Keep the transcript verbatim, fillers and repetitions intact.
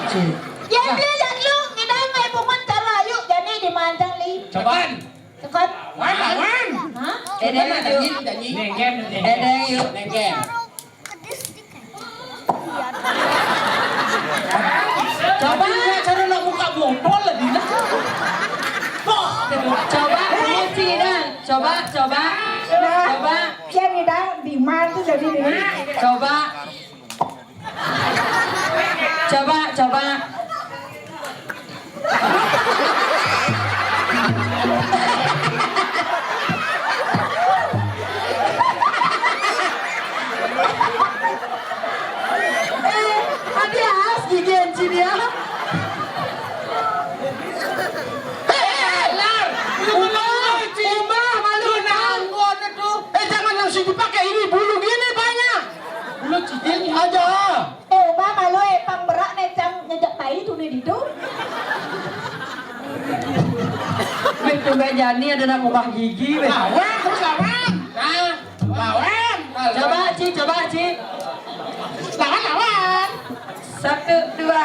Ci. Ya, beli lalu ngidang ai pungut cara, yuk, jani dimancang li. Coba. Cekot. Wan, wan. Hah? Ada yang yuk. Nengken, nengken. Ada yang yuk. Nengken. Coba. Cara nak buka botol lah, Dina. Poh. Coba, kunci dah. Coba, coba. Coba. Kian ngidang di mana tuh jadi ini? Coba. Coba, coba. Eh, adi as gigi enci dia. Eh, eh, Lar. Uma, uma, malu nangkon itu. Eh, jangan langsung dipakai, ini bulu gini banyak. Bulu cicing aja. Eh, uma malu, eh, pang berak ne cang ngejak tai tu ne ditu. Weh, tumben jani ada nak ngubah gigi, weh. Lawan, terus lawan. Nah, lawan. Coba, Ci, coba, Ci. Lawan, lawan. Satu, dua.